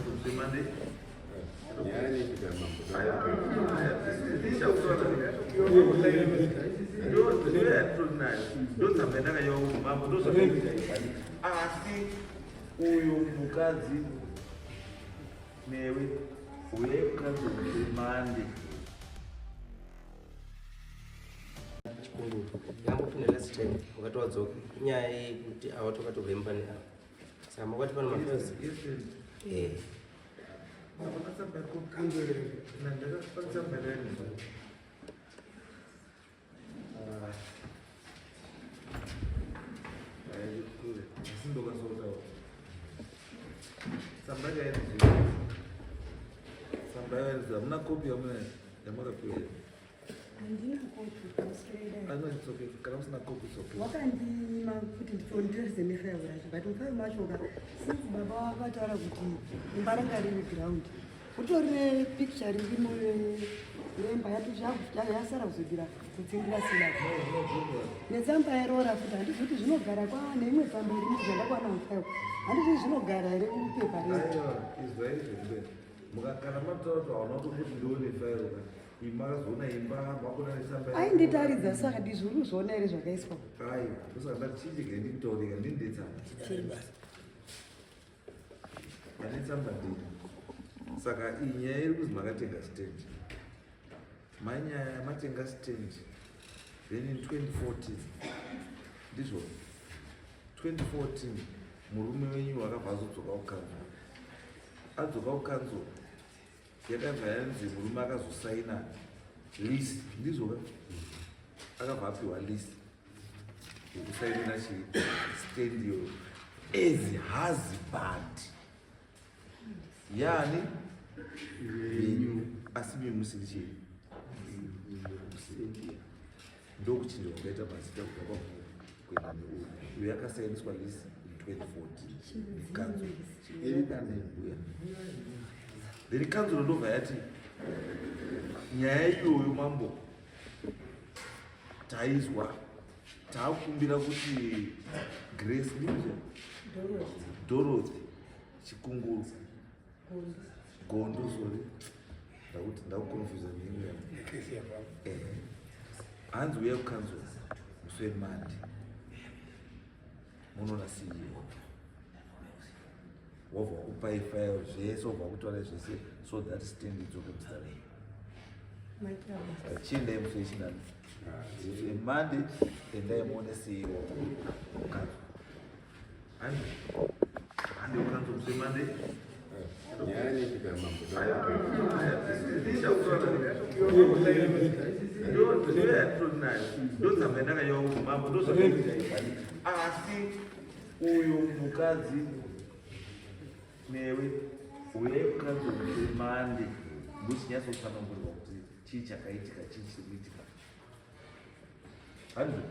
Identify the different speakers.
Speaker 1: kukanzuru semande. Asi uyu mukadzi newe uye mukadzi mande.
Speaker 2: Chikunguru yangopinda last time wakati wadzoka inyaya yekuti awa tokatorwa imba neava saka makati pane mafiles eh.
Speaker 1: Hamuna kopi yamakapiwa?
Speaker 3: Handina kopi.
Speaker 1: Kana usina kopi, it's okay.
Speaker 3: Wakandinyima kuti nditondiratidze nefairo racho, but mufairo macho ka, since baba vakataura kuti imba ranga riri ground, kutori nepicture ririmo remba yasara kuzodira kutsindira slab netsamba yaroora futi. Handizi kuti zvinogara kwa neimwe tsamba irimo zvandakwana mufairo, handizi zvinogara here kupepa redu?
Speaker 1: Izwai zvekubera, kana mataura kuti hauna kutokuti ndione fairo ka, makazoona imba makona netsamba.
Speaker 3: Ainditaridza, saka ndizvo uri kuzviona here zvakaiswa?
Speaker 1: Ai, ndosaka ndati chichega ndikutaurika ndindetsamba ane tsamba ndini. Saka iyi nyaya iri kuzi makatenga stand, manyaya matenga stand, then in 2014, ndizvo, 2014 murume wenyu wakabva azodzoka kukanzuro. Adzoka kukanzuro, yakabva yanzi murume akazosaina lease, ndizvo ka? Akabva apiwa lease yekusainira chistand iyoyo as husband yani venyu, asi mimi musiri chii? Ndokuchinja kwakaita mazita kubva kwamuri kuenda neuyu. Uyu akasainiswa lease in 2014 kanzuro mbuya, then kanzuro ndobva yati nyaya iyoyo, mambo, taizwa, taakukumbira kuti Grace, ndizvo, Dorothy Chikunguru Gondo, sorry, ndakuti ndakuconfusa neimwe. Hanzi uya kukanzuro musi weMonday, munoona CEO, wobva wakupai file zvese, wobva wakutaura zvese, so that stand idzoke muzita renyu. Chiendai musi wechinani, musi weMonday, endai muone CEO kukanzuro. Handi handi kukanzuro musi weMonday.
Speaker 4: Nyaya nechika, mambo.
Speaker 1: Ndotsamba yandakanyora mambo, ndozvakaita. Asi uyu mukadzi newe uye mukadzi wemande, ndochinyatsofanangurirwa kuti chii chakaitika, chii chiri kuitika. Hanzi.